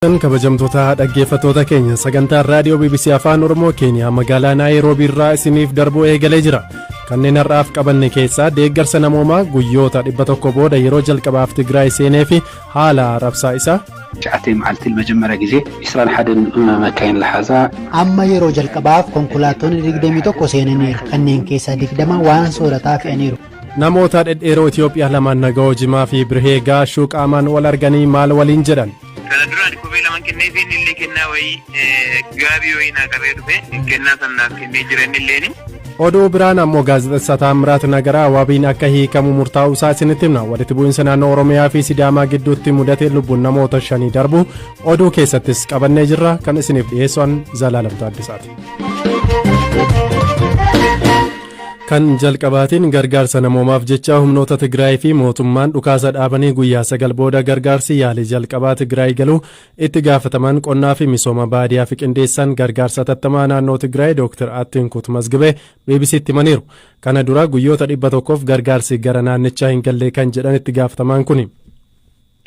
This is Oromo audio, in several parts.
Kabajamtoota dhaggeeffattoota keenya, sagantaan raadiyoo BBC Afaan Oromoo Keeniyaa magaalaa Naayiroobii irraa isiniif darbuu eegalee jira. Kanneen har'aaf qabanne keessaa deeggarsa namoomaa guyyoota 100 booda yeroo jalqabaaf Tigraay seenee fi haala rabsaa isaa. 9 መዓልቲ ንመጀመርያ ግዜ 21 መካይን ዝሓዛ Amma yeroo jalqabaaf konkolaattonni 21 seenaniiru. Kanneen keessaa 20 waan soorataa fe'aniiru. Namoota dhedheeroo Itoophiyaa lamaan, Naga'oo Jimaa fi Birhee Gaashuu, qaamaan wal arganii maal waliin jedhan? Kana duraan kophee lama kenneefi inni illee kennaa wayii, gaabii wayii naa qabee dhufe, kennaa san naaf kennee jira inni illeeni. Oduu biraan ammoo gaazexeessaa Taamiraat Nagaraa wabiin akka hiikamu murtaa'uu isaa isinitti himna. Walitti bu'iinsa naannoo Oromiyaa fi Sidaamaa gidduutti mudate lubbuun namoota shanii darbu oduu keessattis qabannee jirra. Kan isiniif dhiyeessuan Zalaalam Taaddasaati. Kan jalqabaatiin gargaarsa namoomaaf jecha humnoota Tigraay fi mootummaan dhukaasa dhaabanii guyyaa 9 booda gargaarsi yaalii jalqabaa Tigraay galuu itti gaafataman qonnaa fi misooma baadiyyaa fi qindeessan gargaarsa tattamaa naannoo Tigraay Dr. Attinkut Mazgibee BBCtti himaniiru. Kana dura guyyoota 100f gargaarsi gara naannichaa hin galle kan jedhan itti gaafatamaan kuni.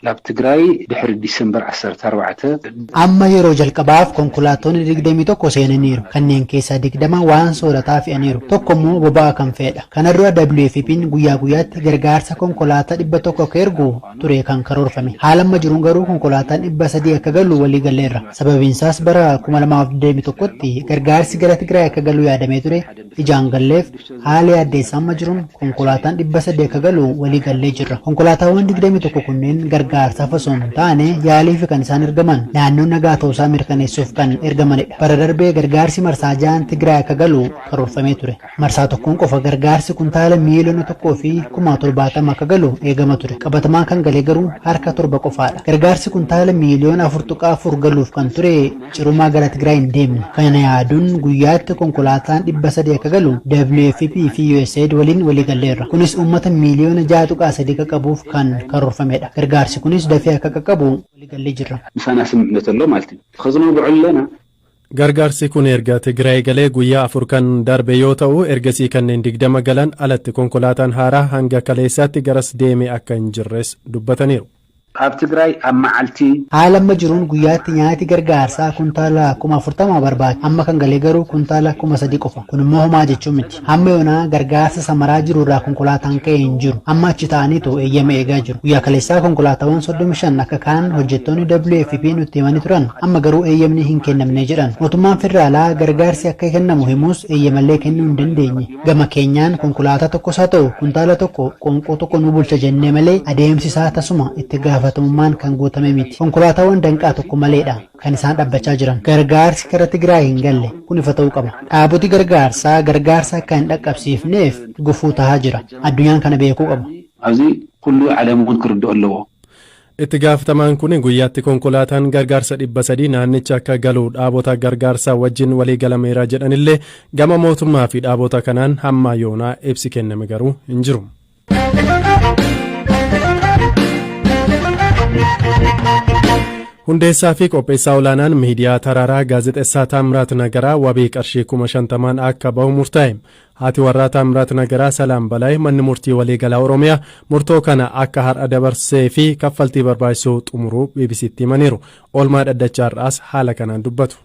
ናብ ትግራይ ድሕሪ December 14 Amma yeroo jalqabaaf konkolaattonni 21 seenaniiru. Kanneen keessaa 20 waan soorataa fe'aniiru. Tokko immoo boba'aa kan fe'edha. Kana dura WFP'n guyyaa guyyaatti gargaarsa konkolaataa 100 akka ergu ture kan karoorfame. Haala amma jiruun garuu konkolaataan 300 akka galu walii galleerra. Sababiin isaas bara 2021tti gargaarsi gara Tigraay akka galu yaadamee ture ijaan galleef haala yaaddeessaa amma jiruun konkolaataan 300 akka galu walii gallee jirra. Konkolaataawwan 21 kunneen gargaarsaaf osoo hin taane yaaliif kan isaan ergaman, naannoon nagaa ta'uusaa mirkaneessuuf kan ergamanidha. Bara darbee gargaarsi marsaa ja'an Tigraay akka galu karoorfamee ture. Marsaa tokkoon qofa gargaarsi kuntaala 1,070,000 akka galu eegama ture. Qabatamaa kan galee garuu harka torba qofaadha. Gargaarsi kuntaala miiliyoona 4.4 galuuf kan ture cirumaa gara Tigraay hin deemne. Kana yaaduun guyyaatti konkolaataan 300 akka galu WFP fi USAID waliin walii galleerra. Kunis uummata miiliyoona 6.3 qaqqabuuf kan karoorfamedha. Gargaarsi kunis dafee akka qaqqabu walii gallee jirra. ምሳና ስምምዕነት ኣሎ ማለት እዩ ከዚ ነውግዑ ኣለና። Gargaarsi kun erga Tigraay galee guyyaa 4 kan darbe yoo ta'u, ergasii kanneen 20 galan alatti konkolaataan haaraa hanga kaleessaatti garas deeme akka hin jirres dubbataniiru. ኣብ ትግራይ ኣብ መዓልቲ Haala amma jiruun guyyaatti nyaati gargaarsaa kuntaala 40,000 barbaada. Amma kan galee garuu kuntaala 3,000 qofa. Kun immoo homaa jechuun miti. Hamma yoonaa gargaarsa samaraa jiru irraa konkolaataan ka'e hin jiru. Amma achi ta'aniitu eeyyama eegaa jiru. Guyyaa kaleessaa konkolaataawwan 35 akka kaan hojjettoonni WFP nutti himanii turan. Amma garuu eeyyamni hin kennamne jedhan. Mootummaan federaalaa gargaarsi akka kennamu himus eeyyamallee kennuu hin dandeenye. Gama keenyaan konkolaataa tokkos haa ta'u kuntaala tokko qoonqoo tokko nu bulcha jennee malee adeemsi isaa tasuma itti gaafatamummaan kan guutame miti. Konkolaataawwan danqaa tokko maleedha kan isaan dhaabbachaa jiran. Gargaarsi gara Tigraay hin galle kun ifa ta'uu qaba. Dhaaboti gargaarsaa gargaarsa akka hin dhaqqabsiifneef gufuu tahaa jira. Addunyaan kana beekuu qaba. ኣብዚ ኩሉ ዓለም እውን ክርድኦ ኣለዎ። Itti gaafatamaan kun guyyaatti konkolaataan gargaarsa 300 naannicha akka galu dhaabota gargaarsaa wajjin walii galameera jedhanillee, gama mootummaa fi dhaabota kanaan hamma yoonaa ibsi kenname garuu hin jiru. Hundeessaa fi qopheessaa olaanaan miidiyaa Taraaraa gaazexeessaa Taamiraat Nagaraa wabii qarshii 50,000n akka bahu murtaa'e. Haati warraa Taamiraat Nagaraa Salaam Balaay manni murtii waliigalaa Oromiyaa murtoo kana akka har'a dabarsee fi kaffaltii barbaachisu xumuruu BBCtti himaniiru. Oolmaa dhaddachaa har'aas haala kanaan dubbatu.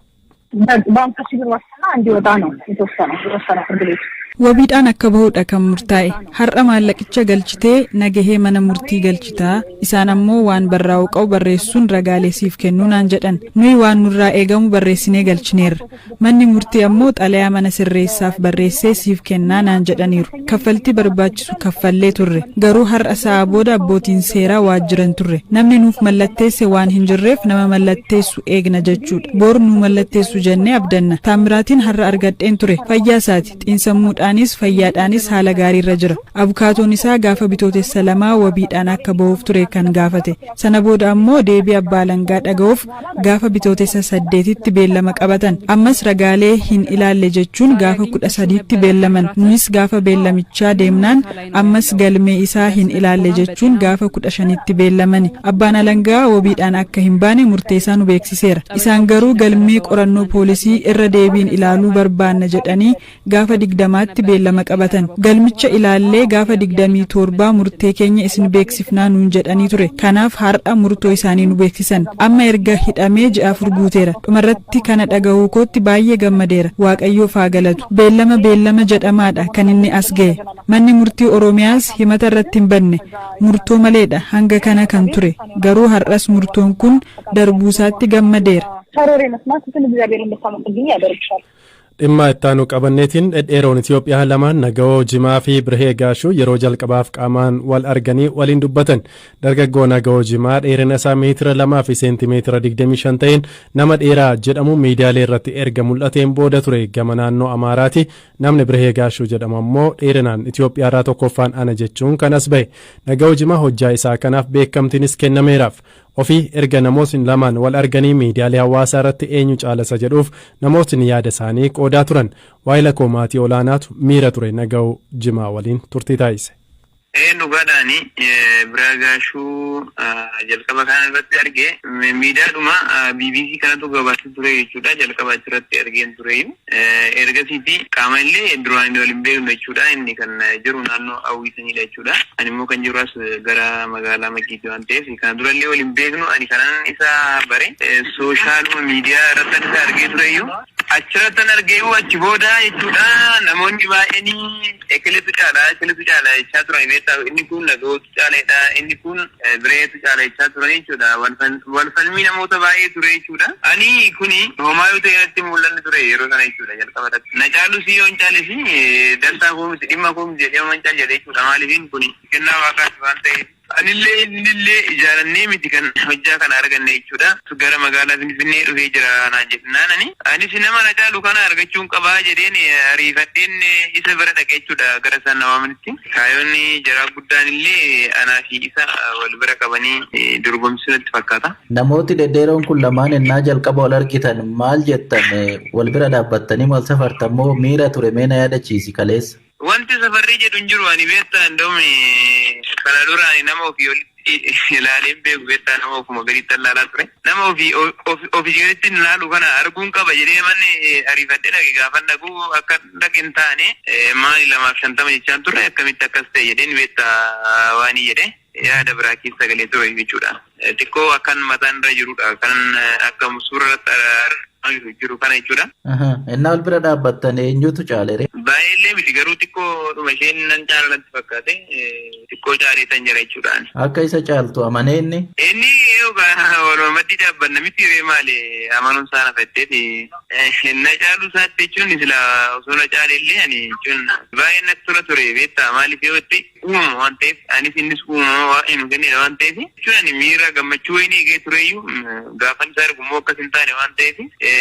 በአምሳ ሺህ ብር ዋስትና እንዲወጣ ነው የተወሰነው የወሰነው ፍርድ ቤቱ። Wabiidhaan akka bahudha kan murtaa'e. Har'a maallaqicha galchitee nagahee mana murtii galchitaa, isaan ammoo waan barraa'u qabu barreessuun ragaalee siif kennuu naan jedhan. Nuyi waan nurraa eegamu barreessinee galchineerra. Manni murtii ammoo xalayaa mana sirreessaaf barreessee siif kennaa naan jedhaniiru. Kaffaltii barbaachisu kaffallee turre. Garuu har'a sa'a booda abbootiin seeraa waajjiran turre. Namni nuuf mallatteesse waan hin jirreef nama mallatteessu eegna jechuudha. Boor nu mallatteessu jennee abdanna. Taamiraatiin har'a argadheen ture. Fayyaa isaati. Xiinsammuudhaanis fayyaadhaanis haala gaariirra jira. Abukaatoon isaa gaafa Bitootessa 2 wabiidhaan akka bahuuf ture kan gaafate. Sana booda ammoo deebii abbaa alangaa dhaga'uuf gaafa Bitootessa 8tti beellama qabatan. Ammas ragaalee hin ilaalle jechuun gaafa 13tti beellaman. Nunis gaafa beellamichaa deemnaan ammas galmee isaa hin ilaalle jechuun gaafa 15tti beellamani. Abbaan alangaa wabiidhaan akka hin baane murteessaa nu beeksiseera. Isaan garuu galmee qorannoo poolisii irra deebiin ilaaluu barbaanna jedhanii gaafa 20tti irratti beellama qabatan. Galmicha ilaallee gaafa 27 murtee keenya isin beeksifnaa nuun jedhanii ture. Kanaaf har'a murtoo isaanii nu beeksisan. Amma erga hidhamee ji'a 4 guuteera. Dhumarratti kana dhagahuu kootti baay'ee gammadeera. Waaqayyoof haa galatu. Beellama beellama jedhamaadha kan inni as gahe. Manni murtii Oromiyaas himata irratti hin banne. Murtoo maleedha hanga kana kan ture. Garuu har'as murtoon kun darbuusaatti gammadeera. ከሮሬ መስማት እንትን እግዚአብሔር እንድታመሰግኝ ያደርግሻል። Dhimma ittaanu qabanneetiin dhedheeroon Itoophiyaa lamaan Nagawoo Jimaa fi Birhee Gaashuu yeroo jalqabaaf qaamaan wal arganii waliin dubbatan. Dargaggoo Nagawoo Jimaa dheerina isaa meetira 2 fi seentimeetira 25 ta'een nama dheeraa jedhamu miidiyaalee irratti erga mul'ateen booda ture gama naannoo Amaaraati. Namni Birhee Gaashuu jedhamu ammoo dheerinaan Itoophiyaa irraa tokkoffaan ana jechuun kan as bahe. Nagawoo Jimaa hojjaa isaa kanaaf beekamtiinis kennameeraaf. Ofii erga namootni lamaan wal arganii miidiyaalee hawaasaa irratti eenyu caalasa jedhuuf namootni yaada isaanii qoodaa turan. Waa'ee koo maatii olaanaatu miira ture Nagawoo Jimaa waliin turtii taasise. Dhugaadhaani Biraa Gaashuu jalqaba kana irratti arge miidiyaadhuma BBC kanatu gabaasee ture jechuudha. Jalqaba achirratti argeen tureyyuu. Ergasiiti qaama illee duraan waliin beeknu jechuudha. Inni kan jiru naannoo hawwisanidha jechuudha. Ani immoo kan jiru as gara magaalaa Maqiiti waan ta'eef kana durallee waliin beeknu. Ani kanan isa bare soshaaluma miidiyaa irratti isa argee tureyyuu. Achirratti argee achi booda jechuudha, namoonni baay'een ekeletu caala, ekeletu caala jechaa turan beektaa. Inni kun Nagawootu caaleedha, inni kun Bireetu caala jechaa turan jechuudha. Wal falmii namoota baay'ee ture jechuudha. Ani kuni homaa yoo ta'e natti mul'anni ture yeroo sana jechuudha jalqaba. Na caalus yoo hin caalesi dantaa koo miti, dhimma koo miti jedhee man caal jedhe jechuudha. Maaliif kuni kennaa waaqaati waan ta'eef. Anillee innillee ijaarannee miti kan hojjaa kana arganne jechuudha. Gara magaalaa Finfinnee dhufee jira naan jedhannaan ani. Anis nama na caalu kana argachuun qabaa jedheen ariifadheen isa bira dhaqe jechuudha gara isaan na waamanitti. Kaayyoonni jaraa guddaan illee anaa fi isa wal bira qabanii dorgomsuu natti fakkaata. Namooti dhedheeroon kun lamaan ennaa jalqaba wal argitan maal jettan? Wal bira dhaabbattanii wal safartan moo miira ture mee na yaadachiisi kaleessa? Wanti safarrii jedhu hin jiru. Ani beektaa ndoomi kana dura ani nama ofii olitti ilaalee beeku beektaa, nama ofuma gaditti ilaalaa ture. Nama ofii ofii gaditti ilaalu kana arguun qaba jedhee manni ariifadhee dhaqe. Gaafa dhaqu akka dhaqe hin taane, maali 2.50 jechaan turre, akkamitti akkas ta'e jedheen beektaa waan jedhe yaada biraa keessa galee ture jechuudha. Xiqqoo akkan mataan irra jirudha kan akka suura irratti jiru kana jechuudha. Innaa wal bira dhaabbattan eenyutu caalere? Baay'eellee miti, garuu xiqqoo dhuma isheen nan caala natti fakkaate, xiqqoo caalee tan jira jechuudha. Akka isa caaltu amanee inni? Inni walumatti dhaabbanna miti ree, maali amanuun isaa na fedheeti. Na caaluu isaatti jechuun sila osoo na caale illee ani jechuun baay'ee natti tola ture beektaa. Maaliif yoo jette, uumama waan ta'eef, anis innis uumama waan nu kennedha waan ta'eef jechuun ani miira gammachuu wayinii eegee tureyyuu gaafan isaa argu immoo akkas hin taane waan ta'eef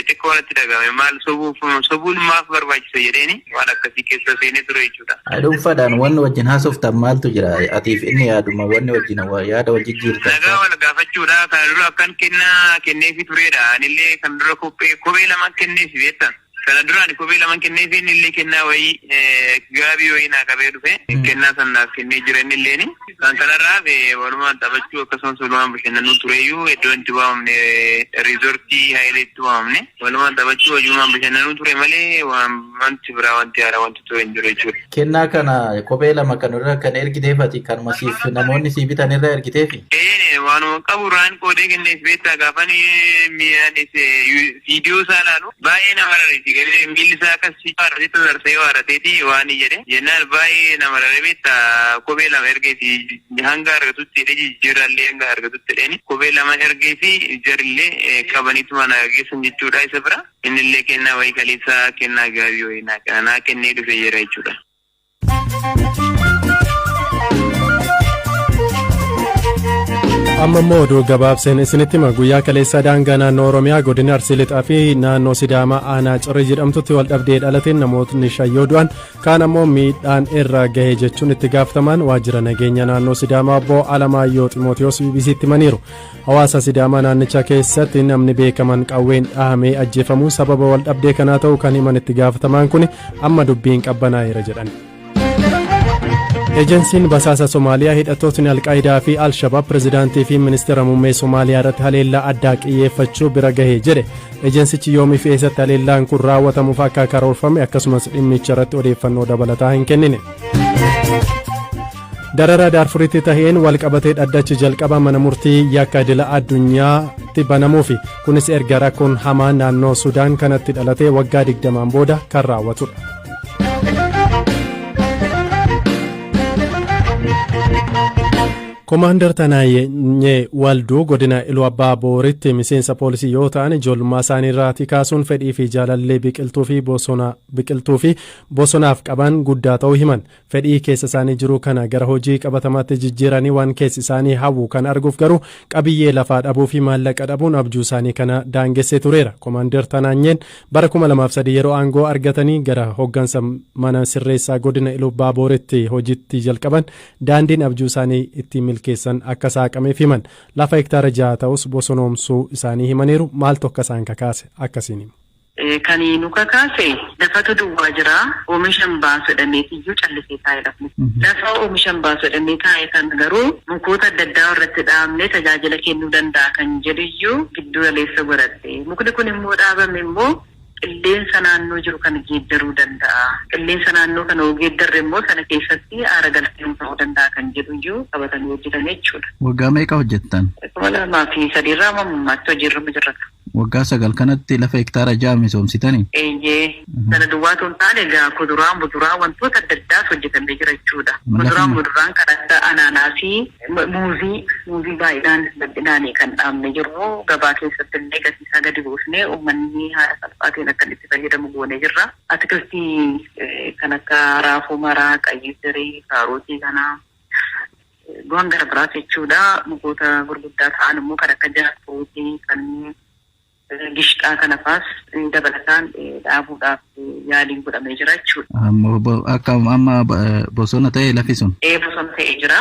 xiqqoo natti dhagahame. Maal sobuuf, sobuun maaf barbaachisa jedheeni waan akkasii keessa seenee ture jechuudha. Dhuunfaadhaan wanni wajjin haasoftan maaltu jira? Atiif inni yaaduma wanni wajjin yaada wal jijjiirtan. Nagaa wal gaafachuudha. Kana dura akkan kennaa kenneefi turedha. Anillee kan dura kophee lama kenneefi beektaa. Kana dura ani kophee lama kenneefi, innillee kennaa wayii gaabii wayii naa qabee dhufe, kennaa san naaf kennee jira innilleeni. Kan kanarraa walumaan taphachuu akkasumas walumaan bashannanuu tureyyuu, iddoo itti waamamne riizortii Hayilee itti waamamne walumaan taphachuu walumaan bashannanuu ture malee waan wanti biraa wanti haaraa wanti ture hin jiru jechuudha. Kennaa kana kophee lama kan irra kan ergiteefati kan masiif namoonni sii bitan irra ergiteefi? Ee, waanuma qabu raan qoodee kenneef beektaa. Gaafan mi'aanis viidiyoo isaa ilaalu baay'ee nama rarreessi. Miilli isaa akkas waaratee tarsa'ee waarateeti waan jedhe jennaan baay'ee nama rarre beektaa. Kophee lama ergeefi hanga argatutti jedhee jijjiirraallee hanga argatutti jedheeni kophee lama ergeefi jarillee qabaniitu mana geessan jechuudha isa bira. Innillee kennaa wayii kaleessaa kennaa gaarii wayii naa kennee dhufee jira jechuudha. Amma immoo oduu gabaabseen isinitti hima. Guyyaa kaleessa daangaa naannoo Oromiyaa godina Arsii Lixaa fi naannoo Sidaamaa aanaa Cirrii jedhamtutti wal dhabdee dhalateen namootni shan yoo du'an, kaan ammoo miidhaan irra gahe jechuun itti gaafatamaan waajjira nageenya naannoo Sidaamaa obbo Alamaayyoo Ximootiyoos BBCtti himaniiru. Hawaasa Sidaamaa naannicha keessatti namni beekaman qawween dhahamee ajjeefamuu sababa wal dhabdee kanaa ta'uu kan himan itti gaafatamaan kun, amma dubbiin qabbanaa'eera jedhan. Ejensiin basaasa Somaaliyaa hidhattootni Alqaayidaa fi Alshabaab pirezidaantii fi ministeera muummee Somaaliyaa irratti haleellaa addaa xiyyeeffachuu bira gahe jedhe. Ejensichi yoomii fi eessatti haleellaan kun raawwatamuuf akka karoorfame akkasumas dhimmicha irratti odeeffannoo dabalataa hin kennine. Darara Daarfuritti taheen walqabatee dhaddachi jalqaba mana murtii yakka idila addunyaatti banamuufi kunis erga rakkoon hamaa naannoo Sudaan kanatti dhalatee waggaa 20n booda kan raawwatudha. Komaandar Tanaayee Walduu godina Iluu Abbaa Booritti miseensa poolisii yoo ta'an, ijoollummaa isaanii irraatii kaasuun fedhii fi jaalallee biqiltuu fi bosonaaf qaban guddaa ta'uu himan. Fedhii keessa isaanii jiru kana gara hojii qabatamaatti jijjiiranii waan keessi isaanii hawwu kan arguuf garuu qabiyyee lafaa dhabuu fi maallaqa dhabuun abjuu isaanii kana daangessee tureera. Komaandar Tanaanyeen bara 2003 yeroo aangoo argatanii gara hoggansa mana sirreessaa godina Iluu Abbaa Booritti hojiitti jalqaban daandiin abjuu isaanii ittiin milkeessan akka saaqameef himan. Lafa hektaara 6 ta'us bosonoomsuu isaanii himaniiru. Maaltu akka isaan kakaase akkasiin himu. Kan nu kakaase lafatu duwwaa jira, oomisha hin baasu jedhameetiyyuu callisee taa'e lafni. Lafa oomisha hin baasu jedhamee taa'e kana garuu mukoota adda addaa irratti dhaabnee tajaajila kennuu danda'a kan jedhuyyuu giddu galeessa godhadhe. Mukni kun immoo dhaabame immoo qilleensa naannoo jiru kana geeddaruu danda'a. Qilleensa naannoo kana yoo geeddarre immoo sana keessatti aara galfii nu ta'uu danda'a kan jedhuyyuu qabatanii hojjetame jechuudha. Waggaa meeqa hojjettan? 2003 irraa amma ammaatti hojiirra jirra. Waggaa 9 kanatti lafa hektaara 6 misoomsitanii? Eeyyee. Sana duwwaa otoo hin taane egaa kuduraa, muduraa wantoota adda addaas hojjetamee jira jechuudha. Kuduraa, muduraan kan akka anaanaasii, muuzii, muuzii baay'inaan bal'inaan kan dhaabnee jirru, gabaa keessatti illee gatii isaa gadi buusnee uummanni haala salphaatiin akka inni itti fayyadamu goonee jirra. Atikiltii kan akka raafuu maraa, qayyii firii, kaarotii kana, waan gara biraas jechuudha. Mukoota gurguddaa ta'an immoo kan akka jaakfruutii, kan gishxaa kana faas dabalataan dhaabuudhaaf yaaliin godhamee jira jechuudha. Akka amma bosona ta'e lafi sun? Ee, bosona ta'ee jira.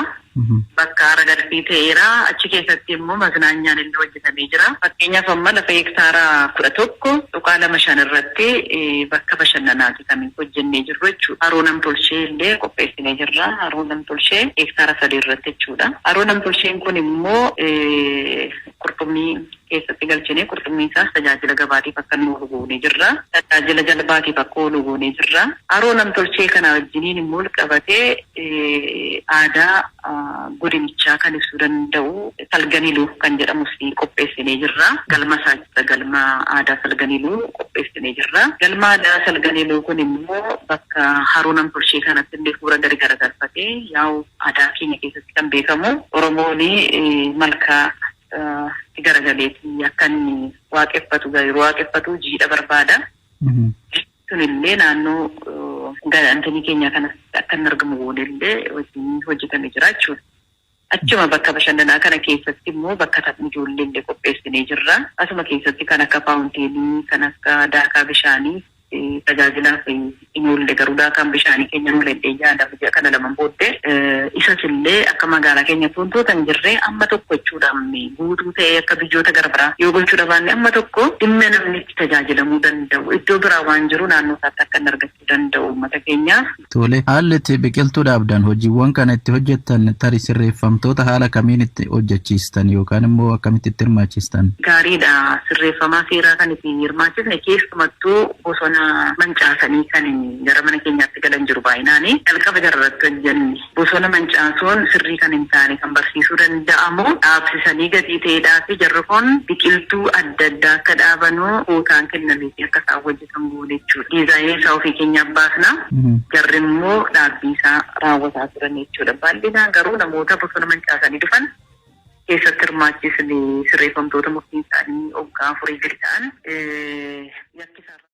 Bakka aara galfii ta'eera. Achi keessatti immoo maznaanyaan illee hojjetamee jira. Fakkeenyaaf amma lafa hektaara 11.25 irratti bakka bashannanaati kan hojjennee jirru jechuudha. Haroo namtolchee illee qopheessinee jirra. Haroo namtolchee hektaara 3 irratti jechuudha. Haroo namtolcheen kun immoo qurxummii keessatti galchinee qurxummiin isaas tajaajila gabaatiif akka inni oolu goonee jirra. Tajaajila jalbaatiif akka oolu goonee jirra. Haroo namtolchee kana wajjiniin immoo qabatee aadaa godinichaa kan ibsuu danda'u Salganiluu kan jedhamus qopheessinee jirra. Galma isaa jira. Galma aadaa Salganiluu qopheessinee jirra. Galma aadaa Salganiluu kun immoo bakka haroo namtolchee kanatti illee fuula gadi garagalfatee yaa'u aadaa keenya keessatti kan beekamu Oromoon malkaa itti garagaleeti akka inni waaqeffatu, yeroo waaqeffatu jiidha barbaada. Sun illee naannoo galantinii keenya kanatti akka inni argamu goone illee hojiin hojjetamee jira jechuudha. Achuma bakka bashannanaa kana keessatti immoo bakka taphni ijoollee illee qopheessinee jirra. Asuma keessatti kan akka faawunteenii, kan akka daakaa bishaanii tajaajilaaf hin oolle, garuu daakaan bishaanii keenya nu leddee yaada ji'a kana lama booddee isas illee akka magaalaa keenyatti wantoota hin jirre amma tokko jechuudhaan guutuu ta'ee akka biyyoota gara biraa yoo gochuu dhabaanne amma tokko dhimma namni itti tajaajilamuu danda'u iddoo biraa waan jiru naannoo isaatti akka inni argachuu danda'u uummata keenyaaf. Tole, haalli itti biqiltuu dhaabdan, hojiiwwan kana itti hojjettan, tarii sirreeffamtoota haala kamiin itti hojjechiistan yookaan immoo akkamitti itti hirmaachistan? Gaariidha. Sirreeffamaa seeraa kan itti hirmaachisne keessumattuu bosona mancaasanii kan gara mana keenyaatti galan jiru baay'inaani. Jalqaba jararratti hojjenne. Bosona mancaasuun sirrii kan hin taane kan barsiisuu danda'amu dhaabsisanii gatii ta'eedhaa fi jarri kun biqiltuu adda addaa akka dhaabanuu kootaan kennameefii akka isaan hojjetan goone jechuudha. Diizaayinii isaa ofii keenyaaf baasna. Jarri immoo dhaabbii isaa raawwataa turan jechuudha. Bal'inaan garuu namoota bosona mancaasanii dhufan keessatti hirmaachisne, sirreeffamtoota murtiin isaanii waggaa 4 gadi ta'an yakki isaan.